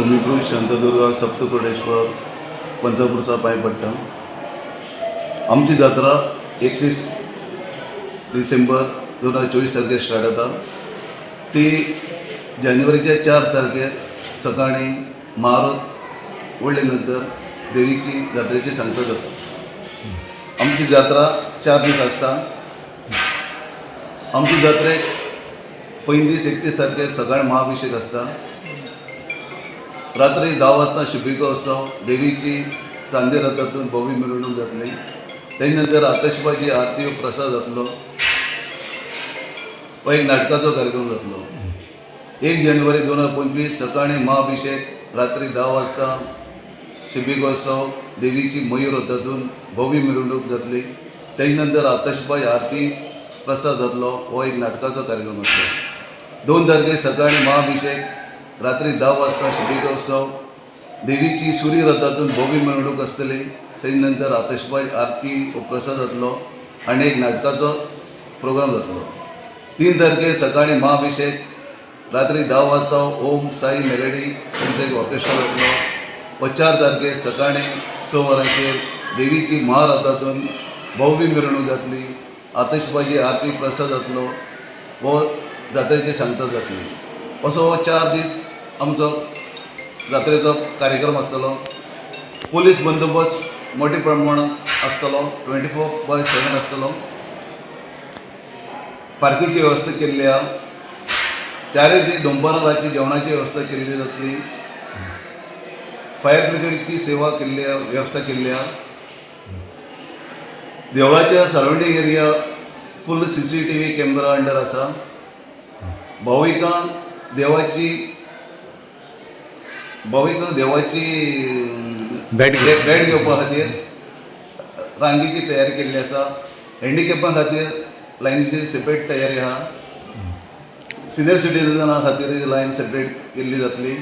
धोमीकृत शांतादुर्गा सप्तकोटेश्वर पंचपुरसा पांय पडटा. आमची जात्रा 31 डिसेंबर 2024 तारखेर स्टार्ट जाता. ती जानेवारीच्या 4 तारखेर सकाळी महारत ओडले नंतर देवीची जात्रेची सांगता जाता. आमची जात्रा 4 दीस आसता. आमची जात्रेक पयलीं दीस 31 तारखेर सकाळी महाअभिषेक आसता. रात्री 10 वाजता शिबिकोत्सव, देवीची चांदी रथातून भव्य मिरवणूक जातली. तेजे नंतर आतशबाजी आरती प्रसाद जातलो हो एक नाटकाचो कार्यक्रम जातलो. 1 जानेवारी 2025 सकाळी महाअभिषेक, रात्री 10 वाजता शिबिकोत्सव, देवीची मयूर रथातून भव्य मिरवणूक जातली. तेजे नंतर आतशबाजी आरती प्रसाद जातलो हो एक नाटकाचो कार्यक्रम आसतलो. 2 तारखेर सकाळी महाअभिषेक, रात्री 10 वाजता शिबिकोत्सव, देवीची सूर्य रथातून भव्य मिरवणूक आसतली. तेजे नंतर आतशबाजी आरती हो प्रसाद जातलो आनी एक नाटकाचो प्रोग्राम जातलो. 3 तारखेर सकाळी महाअभिषेक, रात्री 10 वाजता ओम साई मेलडी तेंचो एक ऑर्केस्ट्रा जातलो. व 4 तारखेर सकाळी 6 वरांचेर देवीची महारथातून भव्य मिरवणूक जातली. आतशबाजी आरती प्रसाद जातलो हो जात्रेची सांगता जातली. असो हो 4 दीस आमचो जात्रेचो कार्यक्रम आसतलो. पोलीस बंदोबस्त मोठ्या प्रमाणात आसतलो, 24/7 आसतलो. पार्किंगची वेवस्था केल्ली आहा. 4 दीस दोनपारां रातची जेवणाची वेवस्था केल्ली जातली. फायर ब्रिगेडची सेवा केल्ली आहा, वेवस्था केल्ली आहा. देवळाच्या surrounding area full CCTV camera under आसा. भाविकांक देवाची भेट घेवप. भेट घेवपा खातीर रांगेची तयारी केल्ली आसा. हँडिकॅपा खातीर लायनीची सेपरेट तयारी आहा. सिनियर सिटीजना खातीर लायन सेपरेट केल्ली जातली.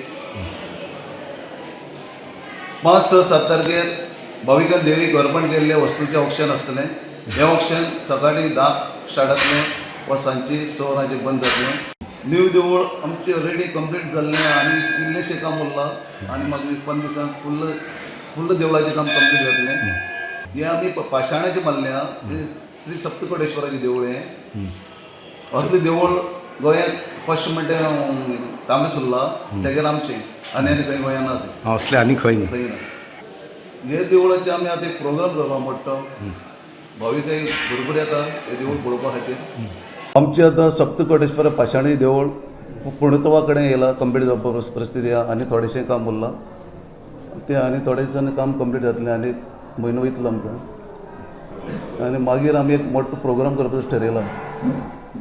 5, 6, 7 तारखेर भाविकांक देवीक अर्पण केल्ल्या वस्तूचें ऑक्शन आसतलें. हें ऑक्शन सकाळी 10 स्टार्ट जातलें वा सांजची 6 वरांचेर बंद जातलें. न्यू देवूळ आमचें ऑलरेडी कंप्लीट जाल्लें आनी इल्लेशें काम उरलां आनी मागीर 15 दिसांक फुल्ल फुल्ल देवळाचें काम कंप्लीट जातलें. हें आमी पाशाणाचें बांदलें आहा. हें श्री सप्तकोटेश्वराचें देवूळ. हें असलें देवूळ गोंयांत फर्स्ट म्हणटा तांबडे सुर्ला, सेकंड आमचें आनी आनी खंय गोंयांत ना तें. असले आनी खंय ना. खंय ना. हे देवळाचे आमी आतां एक प्रोग्राम करपा मोठो. भाविकय भरपूर येता हे देवूळ पळोवपा खातीर. आमचें आतां सप्तकोटेश्वर पाशाणी देवूळ पूर्णत्वा कडेन येयलां, कंप्लीट जावपा परिस्थिती आहा आनी थोडेशें काम उरलां तें आनी थोडे दिसांनी काम कंप्लीट जातलें आनी एक म्हयनो वयतलो आमकां आनी मागीर आमी एक मोठो प्रोग्राम करपाचो ठरयला.